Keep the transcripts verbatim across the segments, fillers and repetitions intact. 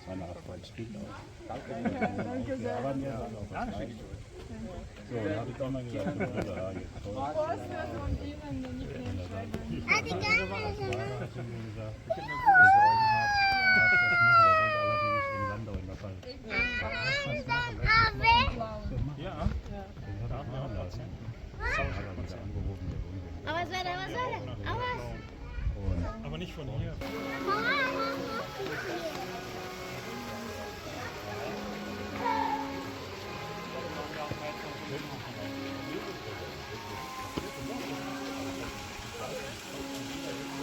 Meine Frau spielt auch. Danke sehr. Wir haben ja auch gar nicht. So, dann habe ich auch mal gesagt, ja, jetzt. Wo hast du das von jemandem, der nicht mehr schreiben kann? Hat sie gesagt, ich habe eine gute Idee. Das machen wir, wir sind allerdings in Landau in der Pfalz. Ja. Aber es war da, was war da? Aber was? Aber nicht von hier.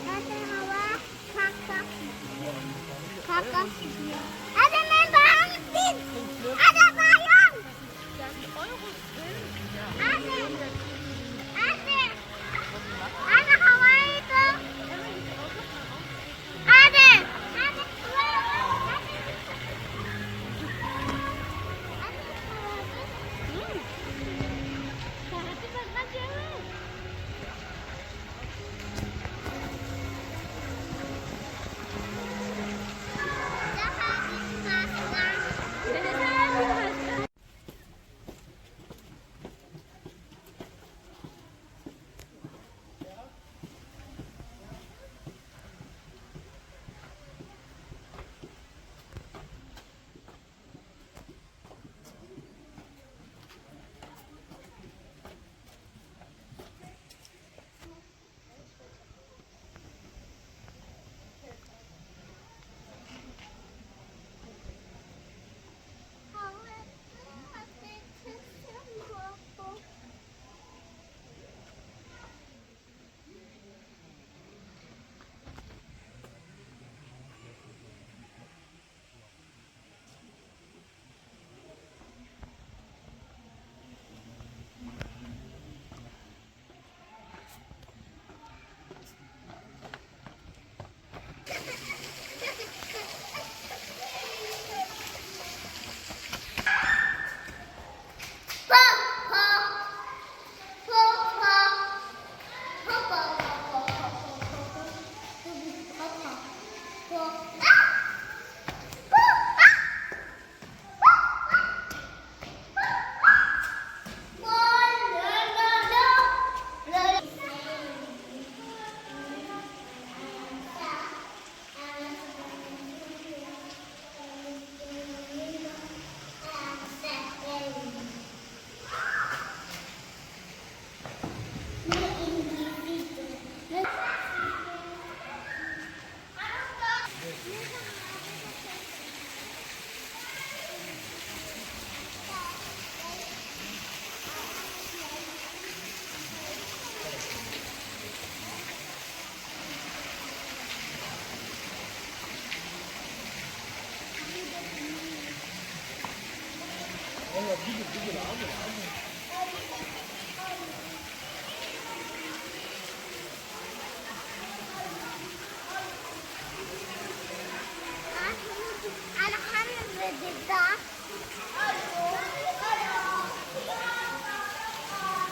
Hadi hava, kalk, kalk. Kalk, kalk. Hadi, ben bağırdım. Hadi, bağırıyorum. Hadi. Hadi. Hadi, havayı da. Hadi. Hadi.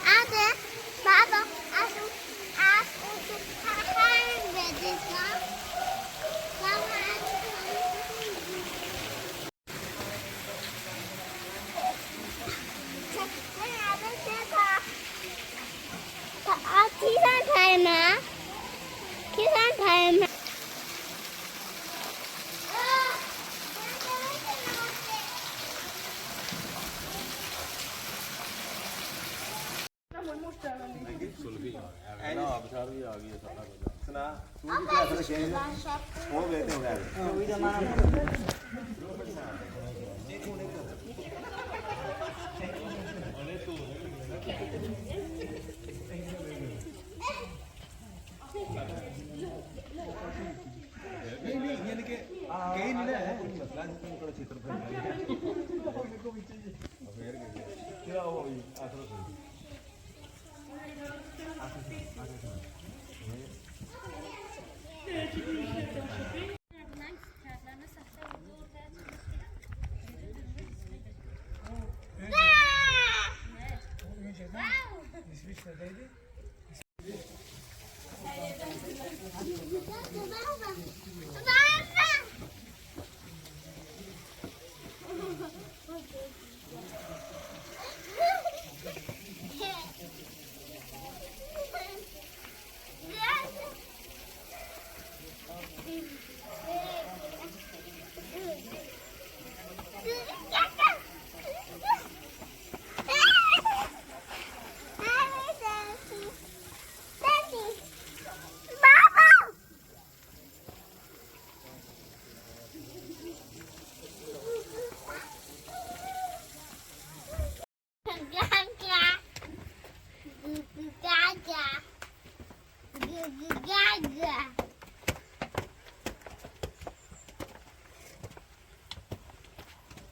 Hadi, baba, aşkım, aşkım, hadi, baba. Kîjan tayê me? Kîjan tayê me?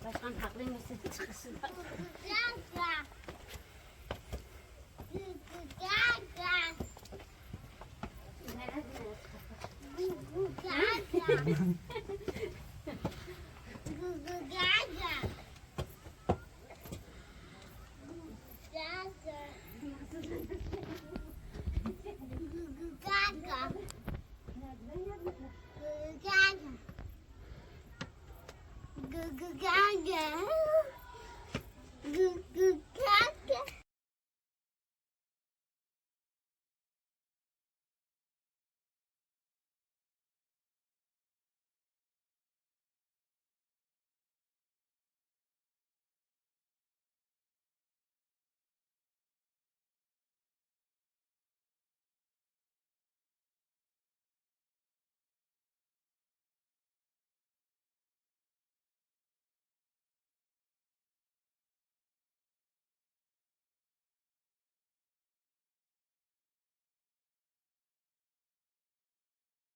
Başkan haklı mısın? Çıkışında.